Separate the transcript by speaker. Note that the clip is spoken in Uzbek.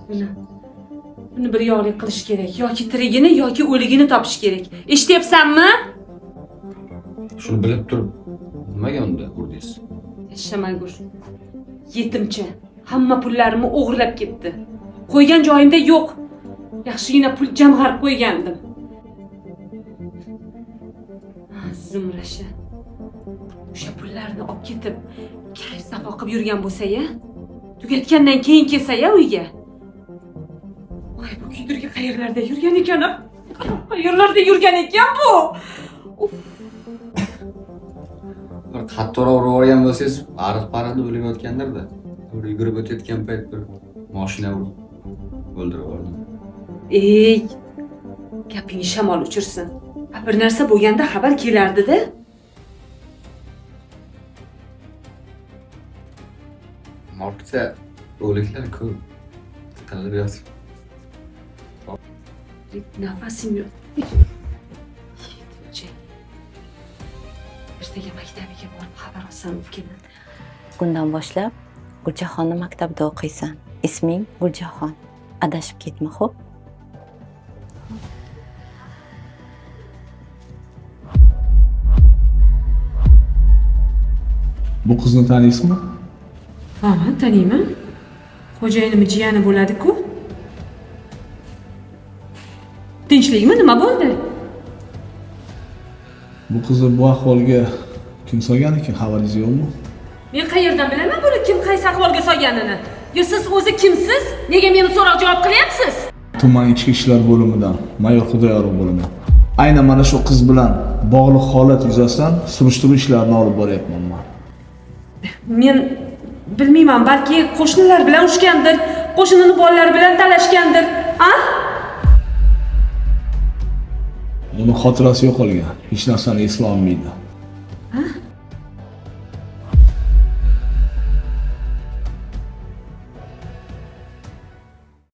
Speaker 1: Buni bir yoqlik qilish kerak. Yoki tirigini, yoki o'ligini topish kerak. Eshityapsanmi?
Speaker 2: Shuni bilib turib nimaga unda urdingiz?
Speaker 1: Shamagur. Yetimcha. Hamma pullarimni o'g'irlab ketdi. Qo'ygan joyimda yo'q. Yaxshigina pul jamg'arib qo'ygandim. Zumrasha. O'sha pullarni olib ketib, kayf safo qilib yurgan bo'lsa-ya, tugatgandan keyin kelsa-ya uyga. Voy, bu kuydirgi qayerlarda yurgan ekan? Qayerlarda yurgan ekan bu? Uf.
Speaker 2: Bir qattiqroq urib yuborgan bo'lsangiz, ariq-pariqda o'lib yotgandir-da. Bir yugurib o'tayotgan payt bir mashina urib o'ldirib yubordi.
Speaker 1: Ey, gapingni shamol uchirsin. Bir narsa bo'lganda xabar kelardi-da.
Speaker 2: Morgda o'liklar ko'p. Tiqilib yotib.
Speaker 1: Nafasim yo'q. Yetimcha. Ertaga maktabiga borib xabar olsam keyin.
Speaker 3: Bugundan boshlab Guljahonni maktabda o'qiysan. Isming Guljahon. Adashib ketma, xo'p?
Speaker 4: Bu qizni taniysizmi?
Speaker 1: Ha, taniyman. Xo'jayinimni jiyani bo'ladi-ku. Tinchlikmi? Nima bo'ldi?
Speaker 4: Bu qizni bu ahvolga kim solgan ekan, xabaringiz yo'qmi?
Speaker 1: Men qayerdan bilaman buni kim qaysi ahvolga solganini? Yo siz o'zi kimsiz? Nega meni so'roq javob qilyapsiz?
Speaker 4: Tuman ichki ishlar bo'limidan mayor Xudoyorov bo'laman. Aynan mana shu qiz bilan bog'liq holat yuzasidan surishtiruv ishlarini olib boryapman man.
Speaker 1: Men bilmayman, balki qo'shnilar bilan urushgandir, qo'shnini bolalari bilan talashgandir, a?
Speaker 4: Uni xotirasi yo'qolgan, hech narsani eslolmaydi.